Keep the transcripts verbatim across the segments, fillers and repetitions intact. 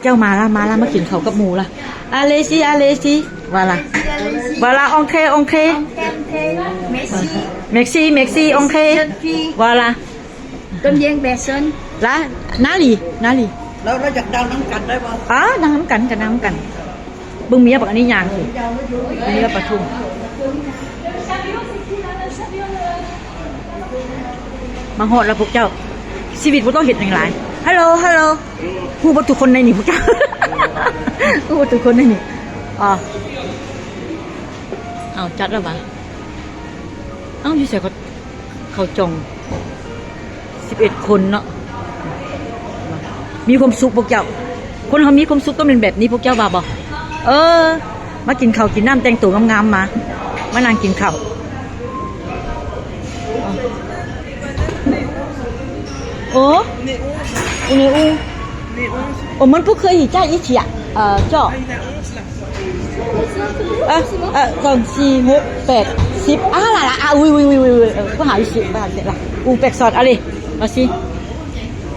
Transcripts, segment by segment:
เจ้ามาละ มาละ มากินข้าวกับหมู่ละ อาเลซี อาเลซี ว่าละ ว่าละ องเค องเค Merci, merci. เมกซี่ เมกซี่ องเค ว่าละ Combien personnes? ละ นาลี นาลี แล้วเราอยากดังน้ำกันได้ปะ อ๋อ ดังน้ำกัน กันดังน้ำกัน เบิ่งเมียบักอันนี้ยางสิ เมียปทุม มาฮอดแล้วพวกเจ้า ชีวิตบ่ต้องเฮ็ดหยังหลาย ฮัลโหล ฮัลโหล ฮู้บ่ทุกคนในนี่พวกเจ้า ฮู้บ่ทุกคนในนี่ อ๋อ เอาจัดแล้ววะ เอ้า อยู่ไสก็ เขาจอง สิบเอ็ด คนเนาะ มีความสุขพวกเจ้า คนเฮามีความสุขต้องเป็นแบบนี้พวกเจ้าว่าบ่ เออ มากินข้าวกินน้ำแต่งตัวงามๆ มา มานั่งกินข้าว โอ้ on est où? On peut cueillir ça ici, hein. Euh, genre. เออ เออ สอง สี่ หก แปด สิบ อ่ะ là, là, ah, oui, oui, oui, oui, oui. เออ ผู้หาวิสุ ผู้หาวิสุ là. Ou personne. Allez, merci.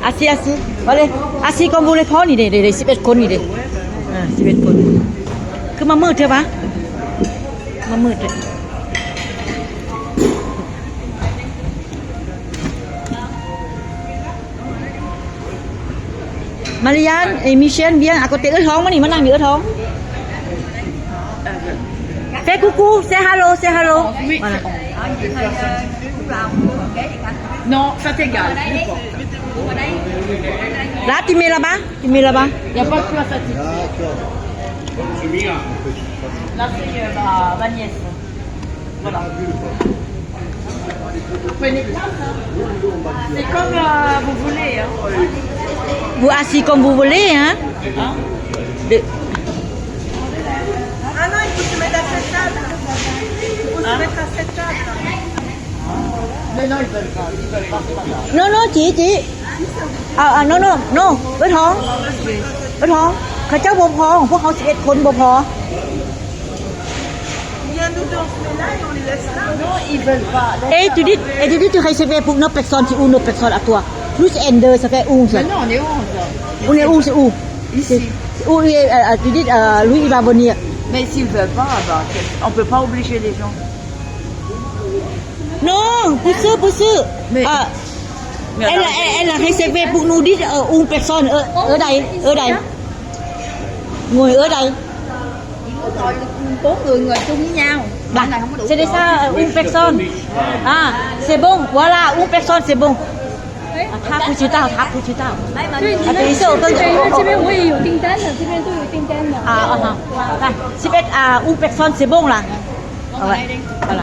Assis, assis. Allez, assis comme vous voulez prendre, นี่เด้ เด้ เด้ สิบเอ็ด คนนี่เด้ อ่า สิบเอ็ด คน คือมามืดเถอะวะ มามืดเถอะ Marianne et Michel, viens à côté. เอื้อท้องมานี่ มานั่งนี่ เอื้อท้อง Fais coucou, say hello, say hello. Oui. Voilà. Non, ça t'égale, n'importe. Là, tu mets là-bas, tu mets là-bas. Il n'y a pas de place à tout. Là, c'est euh, ma, ma nièce. Voilà. Prenez place, hein. C'est comme euh, vous voulez, hein. Vous assis comme vous voulez, hein. Hein? De- Ah non, il faut se mettre à cette table. Il faut se mettre à cette table. Mais non, ils veulent pas, ils veulent pas, c'est pas grave. Non, non, จี จี อ่า อ่า non, non, non. เอ้ยท้อง เอ้ยท้อง เขาเจ้าบ่พอ ของพวกเขา สิบเอ็ด คนบ่พอ Viens nous, on se met là et on les laisse là. Non, ils veulent pas. Laisse Et tu dis, et tu dis, tu réserves pour nos personnes, c'est où nos personnes à toi? Plus N deux, ça fait onze. Mais non, on est onze. On est onze, c'est où? Ici. C'est où, euh, euh, tu dis, euh, lui, il va venir. Mais s'ils veulent pas, bah, on peut pas obliger les gens. Non, pour sûr, pour sûr. Mais, ah, mais elle, attends. Elle, elle a réservé pour nous dix, euh, une personne, euh, ở đây, ở đây. Ngồi ở đây. Bốn người ngồi chung với nhau. Là, là không có đủ. C'est déjà, euh, une personne. Ah, c'est bon, voilà, une personne, c'est bon. À, 他不知道，他不知道。对，你们这边，这边，因为这边我也有订单的，这边都有订单的。啊，啊，好，来，这边啊，五百算是bon啦。好了，好了。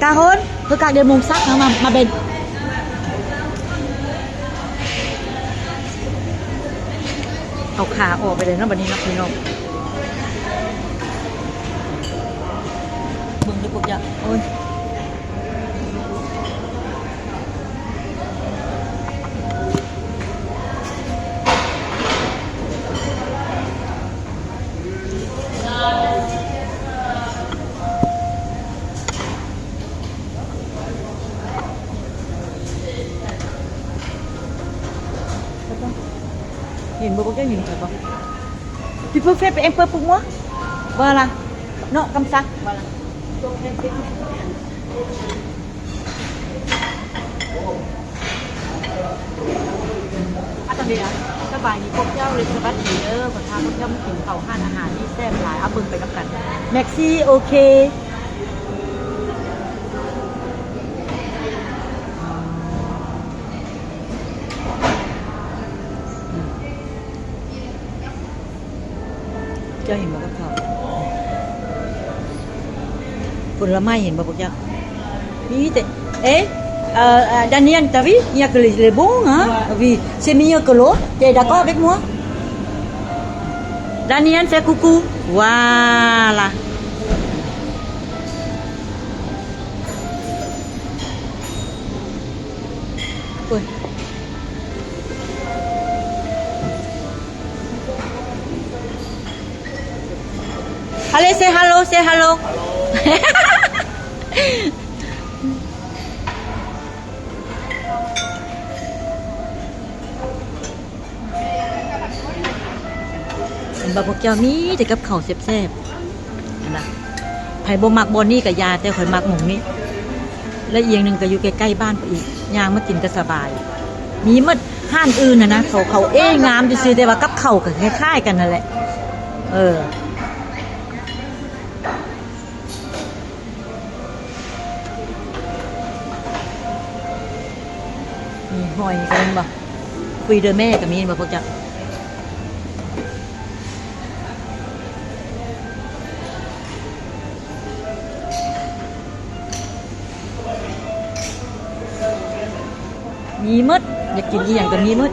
Kahon, เพื่อกากเดียวมงซักนะมา มาเป็น เอาขาออกไปเลยเนาะบัดนี้เนาะพี่น้อง เบิ่งเด้อพวกเจ้า โอ้ย เห็นบ่ พวกเจ้าเห็นข่อยบ่ Tu peux faire un peu pour moi? Voilà. Non, comme ça. Voilà. Attendez, hein. สบายดีพวกเจ้าเลย สวัสดีเด้อ ขอพาพวกเจ้ามากินข้าวร้านอาหารที่แซ่บหลาย เอาเบิ่งไปกับกัน Merci, ok. เจ้าเห็นบ่กับข้าว ผลไม้เห็นบ่พวกเจ้า นี่แต่ เอ๊ะ euh, euh, Daniel, t'as vu? Il y a que les, les bons, hein? Oui, c'est meilleur que l'autre. T'es d'accord avec moi? Daniel, fais coucou. Voilà. โอ้ย Allez, say hello, say hello. บ่าพวกเจ้ามีแต่กับข้าวแซ่บๆนะ ไผบ่มักบ่อนนี้ก็อย่า แต่ข่อยมักหม่องนี้ และอีกอย่างหนึ่งก็อยู่ใกล้ๆบ้านไปอีก ย่างมากินก็สบาย มีหมด ห้านอื่นน่ะนะ เขา เขาเอ้งามซื่อๆ แต่ว่ากับข้าวก็คล้ายๆกันนั่นแหละ เออ มีหอยก็มีบ่ fruits de mer ก็มีบ่พวกเจ้า มีหมด อยากกินอีหยังก็มีหมด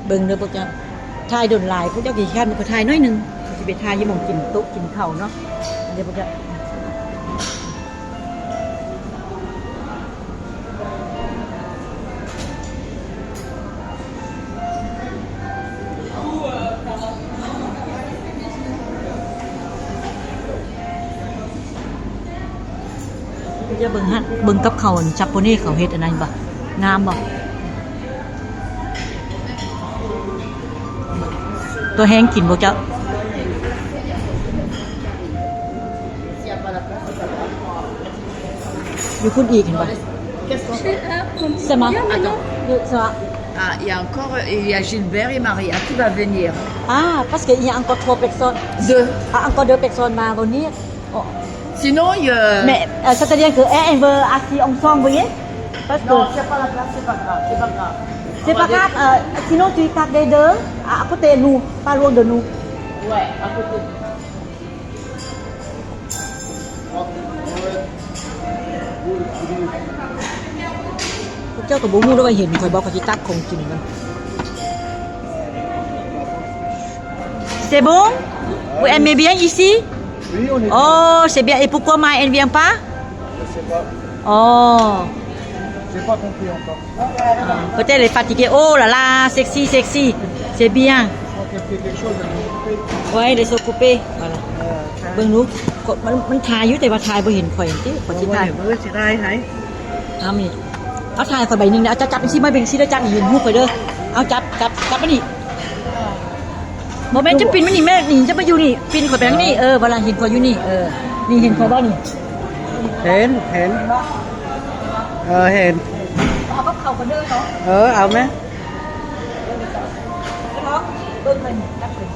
เบิ่งเด้อพวกเจ้า ถ่ายโดนหลาย พวกเจ้าขี้คร้าน มันก็ถ่ายน้อยหนึ่ง สิไปถ่ายอยู่หม่องกินโต๊ะกินข้าวเนาะ เดี๋ยวพวกเจ้า จะเบิ่งหั่น เบิ่งกับข้าว Japanese เขาเฮ็ดอันนั้นบ่ งามบ่ ตัวแห้งกินบ่เจ้า อยู่คุณอีกเห็นบ่ C'est ma. Attends. C'est ma. Ah, il y a encore, il y a Gilbert et Maria qui va venir. Ah, parce qu'il y a encore trois personnes. Deux. Ah, encore deux personnes vont venir. Oh. Sinon, il y a... Mais, euh, c'est-à-dire que elle, elle veut assis ensemble, vous voyez? Parce que... Non, c'est pas la place, c'est pas grave, c'est pas grave. C'est pas grave, euh, sinon tu parles des deux, à, à côté de nous, pas loin de nous. Ouais, à côté. Put เจ้าก็บ่ฮู้แล้วว่าเห็นข่อยบ่ ข่อยสิตักของกินกัน C'est bon? Vous aimez bien ici? Oui, on est... Oh, c'est bien. Et pourquoi ma elle vient pas? Je sais pas. Oh. J'ai pas compris encore. Ah, peut-être elle est fatiguée. Oh là là, sexy, sexy. C'est bien. Je crois qu'elle fait quelque chose, elle est occupée. Ouais, elle est occupée. Voilà. เบิ่งดู มัน มันถ่ายอยู่ แต่ว่าถ่ายบ่เห็นข่อยติ ข่อยสิถ่าย เออ สิถ่ายให้ เอานี่ เอาถ่ายข่อยใบหนึ่งนะ เอาจับ จับอีกสิ มาเบิ่งสิ แล้วจับอีก เห็นรูปข่อยเด้อ เอาจับ จับ จับมานี่ บ่แม่นจะปิ้นมานี่แม่ นี่จะมาอยู่นี่ ปิ้นข่อยไปทางนี้ เออ เวลาเห็นข่อยอยู่นี่ เออ นี่เห็นข่อยบ่นี่ เห็น เห็น เออ เห็น เอากับเขากันเด้อเนาะ เออ เอาไหม เนาะ เบิ่งมันจับเลย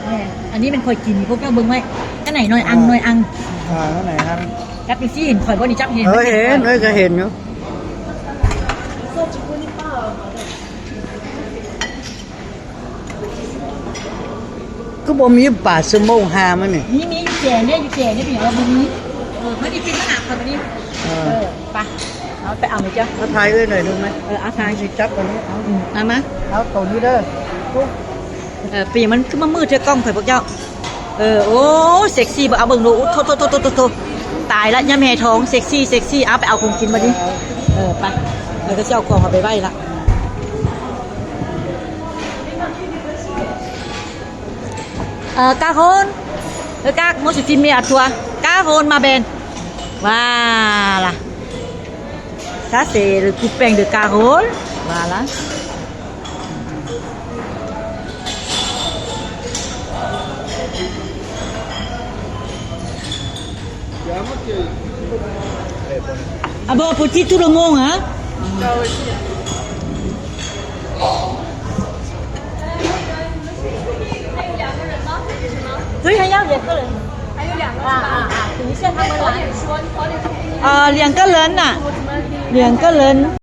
แม่ อันนี้มันข่อยกิน พวกเจ้าเบิ่งไว้ อันไหนหน่อยอัง หน่อยอัง อ่า อันไหนครับ จับอีกสิ เห็นข่อยบ่นี่ จับเห็น เออ เห็น เออ ก็เห็นอยู่ ก็บ่มีปลาสมงหามันนี่ มี มีอยู่แจเนี่ย อยู่แจเนี่ย เป็นอย่างเราบ่มี เออ มันนี่เป็นขนาดคนนี้ เออ เออ ไป เอาไปเอาไหมจ๊ะ เอาถ่ายเอ้ยหน่อยนึงไหม เออ เอาถ่าย สิจับตัวนี้ เอา อืม เอามา เอาตัวนี้เด้อ ปุ๊บ เออ เป็นอย่างมันคือมามืดเท่ากล้องข่อยพวกเจ้า เออ โอ้ เซ็กซี่บ่ เอาเบิ่งดู อุ๊ย โท โท ตายละ ยำแห่ท้อง เซ็กซี่ เซ็กซี่ เอาไปเอาของกินมาดิ เออ ไป แล้วก็จะเอาของเอาไปไหว้ละ เออ กาโฮน เออ กาโมสิฟิเมียทัว กาโฮนมาเบน ว่าล่ะ Ça, c'est le coupin de Carole. Voilà. Ah bon, petit tout le monde, hein? 对，还要两个人。还有两个是吧？啊，啊，啊，等一下他们来。啊，两个人呐，两个人。